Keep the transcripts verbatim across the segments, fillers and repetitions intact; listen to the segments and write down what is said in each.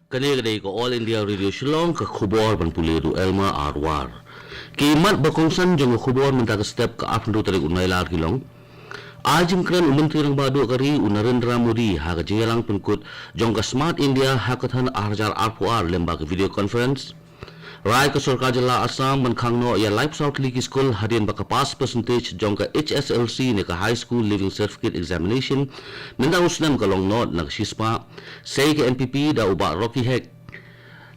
Kane ka dei ka All India Radio Shillong, ka khubor ban pule da u Elma Arwar. Ki mat ba kongsan jong ka khubor mynta ka step ka arphew tarik u Nailar ki long: Ai jingkren u Myntri Rangbah Duh ka ri u Narendra Modi ha ka jingïalang pynkut jong ka Smart India Hackathon ar hajar arphew ar lyngba ka video conference. Rai ka sorkar jylla Assam ban khang noh ïa laiphew saw tylli ki skul hadien ba ka pass percentage jong ka H S L C ne ka High School Leaving Certificate Examination mynta u snem ka long nod na ka shispah. Sei ka N P P da u Bah Rocky Hek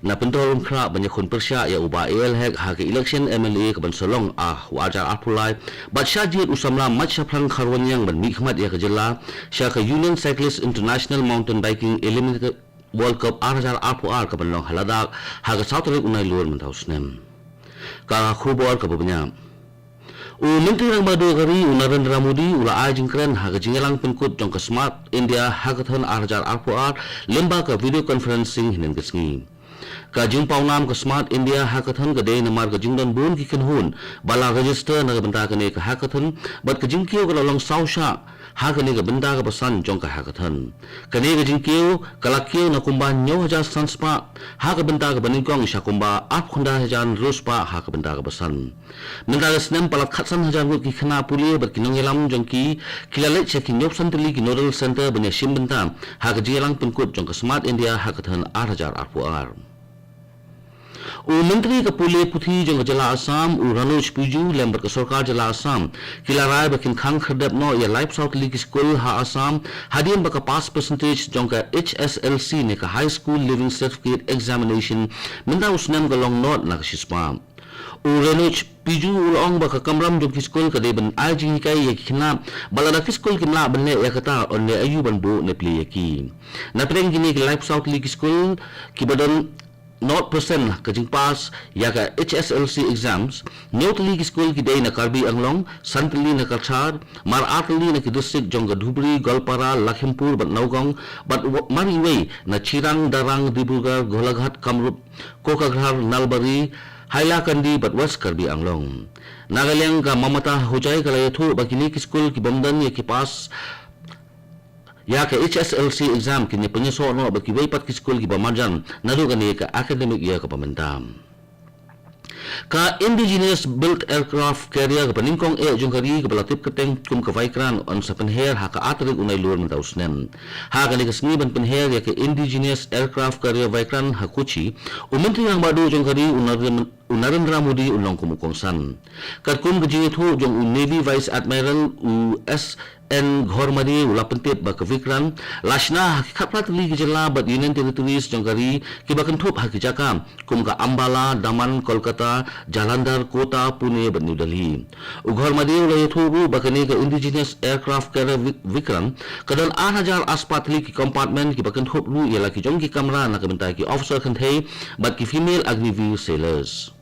na Pynthorumkhrah ban ïakhun pyrshah ïa u Bah A L Hek ha ka election M L A ka ban sa long ha u ar hajar arphew lai, bad shah jied u samla Mait Shaphrang Kharwanyang ban mihkhmat ïa ka jylla sha ka Union Cyclist International Mountain Biking Eliminator World Cup ar hajar arphew ar ka ban long ha Ladakh ha ka saw tarik u Nailur mynta u snem. Ka khubor kaba bniah. U Myntri Rangbah Duh ka ri u Narendra Modi u la ai jingkren ha ka jingïalang pynkut jong ka Smart India Hackathon ar hajar arphew ar lyngba ka video conferencing hynnin ka sngi. Ka jingpawnam ka Smart India Hackathon ka dei namar ka jingdon bun ki kynhun ba la register na ka bynta kane ka hackathon, bad ka jingkiew ka la long saw shah ha kane ka bynta kaba san jong ka hackathon. Kane ka jingkiew ka la kiew na kumba hynñiew hajar san spah ha ka bynta kaba nyngkong sha kumba arphew khyndai hajar hynriew spah ha ka bynta kaba san. Mynta ka snem palat khatsan hajar ngut ki khynnah pule bad ki nongïalam jong ki, ki la leit sha ki hynñiewphew san tylli ki Nodal Centre ban ïashim bynta ha ka jingïalang pynkut jong ka Smart India Hackathon ar hajar arphew ar. U Myntri ka pule puthi jong ka jylla Assam u Ranoj Piju lem bad ka sorkar jylla Assam ki la rai ba kin khang khyrdep noh ïa laiphew saw tylli ki skul ha Assam hadien ba ka pass percentage jong ka H S L C ne ka High School Leaving Certificate Examination mynta u snem ka long nod na ka shispah. U Ranoj Piju u la ong ba ka kamram jong ki skul ka dei ban ai jinghikai ïa ki khynnah, bad lada ki skul kim lah ban leh ïa kata, yn leh aïu ban buh ne plie ïa ki. Na pdeng kine ki laiphew saw tylli ki skul kiba don nod percent ka jingpass ïa ka H S L C exams, hynñiew tylli ki skul ki dei na Karbi Anglong, san tylli na Cachar, mar ar tylli na ki district jong ka Dhubri, Goalpara, Lakhimpur bad Nagaon, bad wa-, mar iwei na Chirang, Darrang, Dibrugarh, Golaghat, Kamrup, Kokrajhar, Nalbari, Hailakandi bad West Karbi Anglong. Na ka liang ka Mamata Hojai ka la ïathuh ba kine ki skul ki bym don ïa ki pass ïa ka H S L C exam kin ïa pynïasoh noh bad kiwei pat ki skul kiba marjan naduh kane ka academic year kaba mynta. Ka Indigenous Built Aircraft Carrier kaba nyngkong eh jong ka ri kaba la tip kyrteng kum ka Vikrant yn sa pynher ha ka ar tarik u Nailur mynta u snem. Ha kane ka sngi ban pynher ïa ka Indigenous Aircraft Carrier Vikrant ha Kochi, u Myntri Rangbah Duh jong ka ri u Narendra, u Narendra Modi un long kum u kongsan. Katkum ka jingïathuh jong u Navy Vice Admiral u S N Ghormade u la pyntip ba ka Vikrant la shna ha ki khatphra tylli ki jylla bad Union Territories jong ka ri kiba kynthup ha ki jaka kum ka Ambala, Daman, Kolkata, Jalandhar, Kota, Pune bad New Delhi. U Ghormade u la ïathuh ruh ba kane ka Indigenous Aircraft Carrier Vi-, Vikrant ka don ar hajar ar spah tylli ki compartment kiba kynthup ruh ïa la ki jong ki kamra na ka bynta ki officer kynthei bad ki female Agniveer sailors.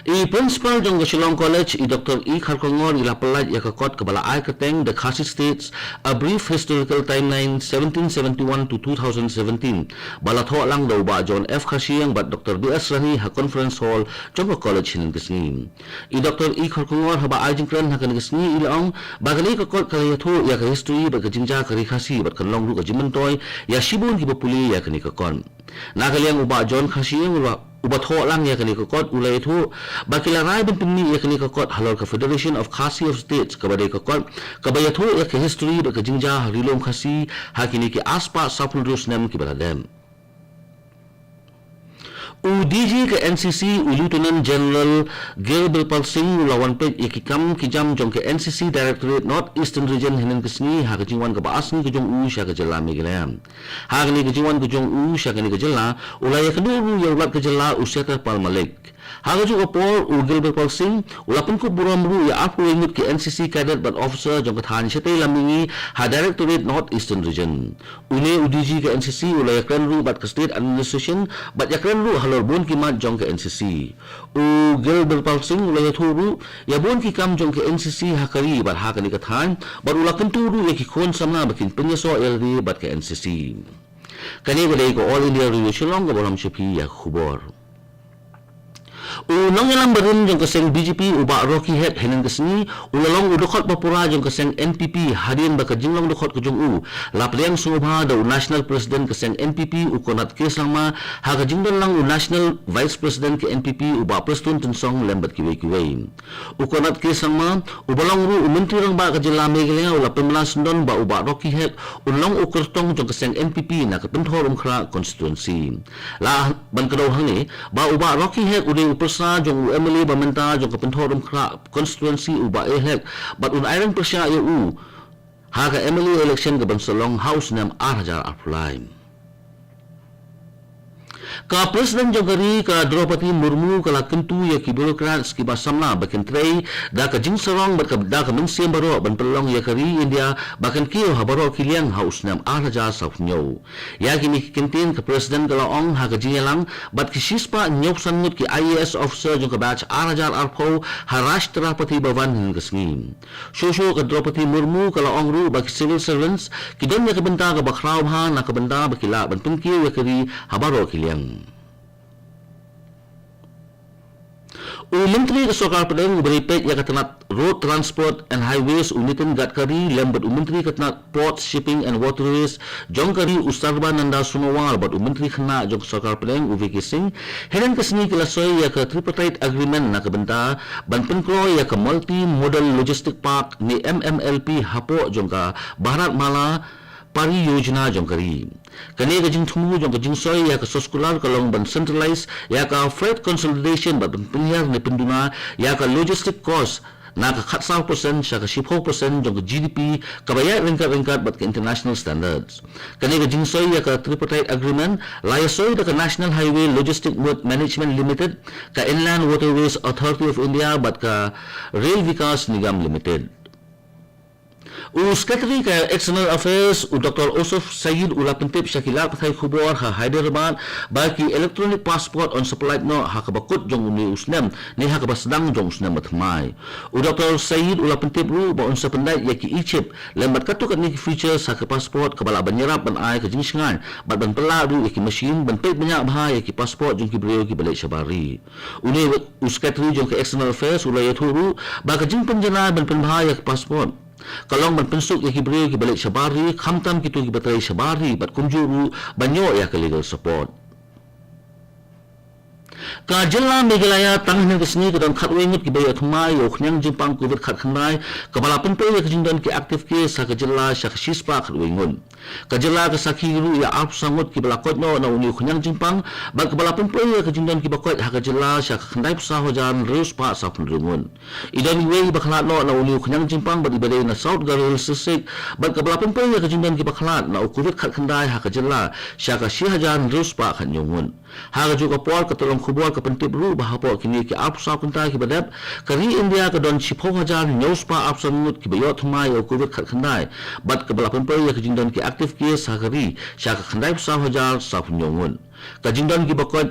I Principal jong ka Shillong College, i Doctor E Kharkongor, i la pyllait ïa ka kot kaba la ai kyrteng The Khasi States: A Brief Historical Timeline seventeen seventy-one to two thousand seventeen, ba la thoh lang da u Bah John F Khashiang bad Doctor B S Rani ha Conference Hall jong ka college hynnin ka sngi. I Doctor E Kharkongor haba ai jingkren ha kane ka sngi i la ong ba kane ka kot ka la ïathuh ïa ka history bad ka jingjia ka Ri Khasi bad kan long ruh ka jingmyntoi ïa shibun kiba pule ïa kane ka kot. Na ka liang u Bah John Khashiang uba, uba thoh lang ïa kane ka kot u la ïathuh ba ki la rai ban pynmih ïa kane ka kot halor ka Federation of Khasi of States kaba dei ka kot kaba ïathuh ïa ka history bad ka jingjia ha Ri Lum Khasi ha kine ki ar spah sawphew hynriew snem kiba la dep. U D G ka N C C, u Lieutenant General Gilbirpal Singh, u la wan peit ïa ki kam ki jam jong ka N C C Directorate North Eastern Region hynnin ka sngi ha ka jingwan kaba ar sngi ka jong u sha ka jylla Meghalaya. Ha kane ka jingwan ka jong u sha kane ka jylla, u la ïakynduh ruh ïa u Lat ka jylla u Setarpal Malik. Ha kajuh ka por, u Gilbirpal Singh u la pynkup burom ruh ïa arphew ngut ki N C C cadet bad officer jong ka thaiñ shatei lam mihngi ha Directorate North Eastern Region. Une u D G ka N C C u la ïakren ruh bad ka State Administration bad ïakren ruh halor bun ki mat jong ka N C C. U Gilbirpal Singh u la ïathuh ruh ïa bun ki kam jong ka N C C ha ka ri bad ha kane ka thaiñ, bad u la kyntu ruh ïa ki khun samla ba kin pynïasoh ïa lade bad ka N C C. Kane ka dei ka All India Radio Shillong kaba lam sha phi ïa ka khubor. U nongïalam barim jong ka seng B J P u Bah Rocky Hek hynnin ka sngi u la long u dkhot ba pura jong ka seng N P P hadien ba ka jinglong dkhot ka jong u la pdiang sngewbha da u National President ka seng N P P u Conrad K Sangma, ha ka jingdon lang u National Vice President ka N P P u Bah Prestone Tynsong lem bad kiwei kiwei. U Conrad K Sangma, uba long ruh u Myntri Rangbah ka jylla Meghalaya, u la pynbna syndon ba u Bah Rocky Hek un long u kyrtong jong ka seng N P P na ka Pynthorumkhrah constituency. La ban kdew hangne ba u Bah Rocky Hek u dei u pyrsa jong u M L A ba mynta jong ka Pynthorumkhrah constituency u Bah A Hek, bad un aireng pyrshah ïa u ha ka M L A election ka ban sa long ha u snem ar hajar arphew lai. Ka President jong ka ri ka Droupadi Murmu ka la kyntu ïa ki bureaucrats kiba samla ba kin trei da ka jingsarong bad ka, da ka mynsiem baroh ban pynlong ïa ka ri India ba kan kiew ha baroh ki liang ha u snem ar hajar sawphew hynñiew. Ïa kine ki kyntien ka President ka la ong ha ka jingïalang bad ki shispah hynñiewphew san ngut ki I A S officer jong ka batch ar hajar arphew ha Rashtrapati Bhavan hynnin ka sngi. Shuh shuh ka Droupadi Murmu ka la ong ruh ba ki civil servants ki don ïa ka bynta kaba khraw bha na ka bynta ba ki lah ban pynkiew ïa ka ri ha baroh ki liang. U Myntri ka Sorkar Pdeng uba dei peit ïa ka tnat Road Transport and Highways u Nitin Gadkari lem bad u Myntri ka tnat Ports, Shipping and Waterways jong ka ri u Sarbananda Sonowal bad u Myntri Khynnah jong ka Sorkar Pdeng u V K Singh, hynnin ka sngi ki la soi ïa ka Tripartite Agreement na ka bynta ban pynkloi ïa ka Multi Modal Logistic Park ne M M L P hapoh jong ka Bharat Mala Pariyojana jong ka ri. Kane ka jingthmu jong ka jingsoi ïa ka soskular ka long ban centralize ïa ka freight consolidation bad ban pynhiar ne pynduna ïa ka logistic cost na ka khatsaw percent sha ka shiphew percent jong ka G D P kaba ïaid ryngkat ryngkat bad ka international standards. Kane ka jingsoi ïa ka Tripartite Agreement la ïasoi da ka National Highway Logistic Mode Management Limited, ka Inland Waterways Authority of India bad ka Rail Vikas Nigam Limited. U Secretary ka External Affairs u Doctor Asif Sayeed u la pyntip sha ki lad pathai khubor ha Hyderabad ba ki electronic passport yn sa pyllait noh ha kaba kut jong une u snem ne ha kaba sdang jong u snem bathymmai. U Doctor Sayeed u la pyntip ruh ba yn sa pyndait ïa ki e-chip lem bad katto katne ki features ha ka passport kaba lah ban ïarap ban ai ka jingshngaiñ bad ban pynlah ruh ïa ki machine ban peit bniah bha ïa ki passport jong ki briew kiba leit shabar ri. Une u Secretary jong ka External Affairs u la ïathuh ruh ba ka jingpynjanai ban pynbha ïa ka passport ka long ban pynsuk ïa ki briew kiba leit shabar ri, khamtam kito kiba trei shabar ri bad kumjuh ruh ban ïoh ïa ka legal support. Ka jylla Meghalaya tang hynne ka sngi ka don khatwei ngut kiba ïoh thymmai ïa u khñiang jingpang covid khatkhyndai kaba la pynpoi ïa ka jingdon ki active case ha ka jylla sha ka shispah khatwei ngut. Ka jylla ka sakhi ruh ïa arphew saw ngut kiba la koit noh na une u khñiang jingpang bad kaba la pynpoi ïa ka jingdon kiba koit ha ka jylla sha ka khyndaiphew saw hajar hynriew spah sawphew hynriew ngut. I don iwei iba khlad noh na une u khñiang jingpang bad iba dei na South Garo Hills District bad kaba la pynpoi ïa ka jingdon kiba khlad na u covid khatkhyndai ha ka jylla sha ka shi hajar hynriew spah khathynñiew ngut. Ha kajuh ka por ka tyllong khubor ka pyntip ruh ba hapoh kine ki arphew saw kynta kiba dep, ka ri India ka don shiphew hajar hynñiew spah arphew san ngut kiba ïoh thymmai ïa u covid khatkhyndai bad kaba la pynpoi ïa ka jingdon ki active case ha ka ri sha ka khyndaiphew saw hajar sawphew hynñiew ngut. Ka jingdon kiba koit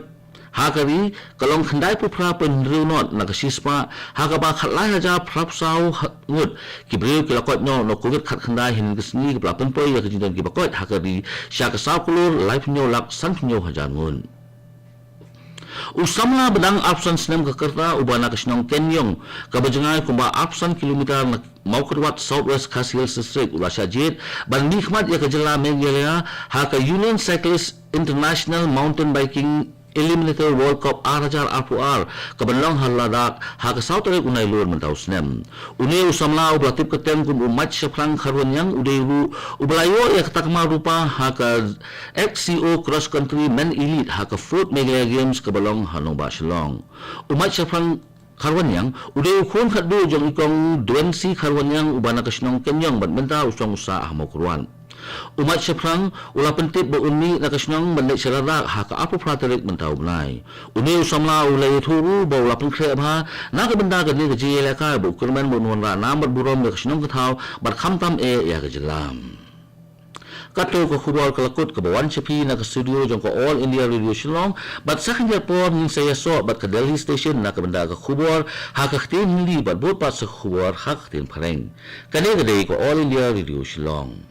ha ka ri ka long khyndaiphew phra point hynriew ngut na ka shispah, ha kaba khatlai hajar phraphew saw ngut ki briew ki la koit noh na u covid khatkhyndai hynne ka sngi kaba la pynpoi ïa ka jingdon kiba koit ha ka ri sha ka saw klur laiphew hynñiew lak sanphew hynñiew hajar ngut. U samla ba dang arphew san snem ka rta uba na ka shnong Kenyong kaba jngai kumba arphew san kilometer na Mawkyrwat, South West Khasi Hills District u la shah jied ban mihkhmat ïa ka jylla Meghalaya ha ka Union Cyclist International Mountain Biking Eliminator World Cup ar hajar arphew ar kaban long ha Ladakh ha ka saw tarik u Nailur mynta u snem. Une u samla uba la tip kyrteng kum u Mait Shaphrang Kharwaniang u dei ruh uba la ïoh ïa ka takma rupa ha ka X C O Cross Country Men Elite ha ka fourth Meghalaya Games kaba long ha nongbah Shillong. U Mait Shaphrang Kharwaniang u dei u khun khatduh jong i kong Dwensi Kharwaniang uba na ka shnong Kenyong bad mynta u shong u sah ha Mawkyrwat. U Mait Shaphrang u la pyntip ba un mih na ka shnong ban leit sha Ladakh ha ka arphew phra tarik mynta u bnai. Une u samla u la ïathuh ruh ba u la pynkhreh bha na ka bynta kane ka jingïalehkai ba u kyrmen ba un wanrah nam bad burom ïa ka shnong ka thaw bad khamtam eh ïa ka jylla. Kato ka khubor ka la kut kaba wan sha phi na ka studio jong ka All India Radio Shillong, bad sa khyndiat por ngin sa ïasoh bad ka Delhi Station na ka bynta ka khubor ha ka ktien Hindi bad bud pat sa ka khubor ha ka ktien Phareng. Kane ka dei ka All India Radio Shillong.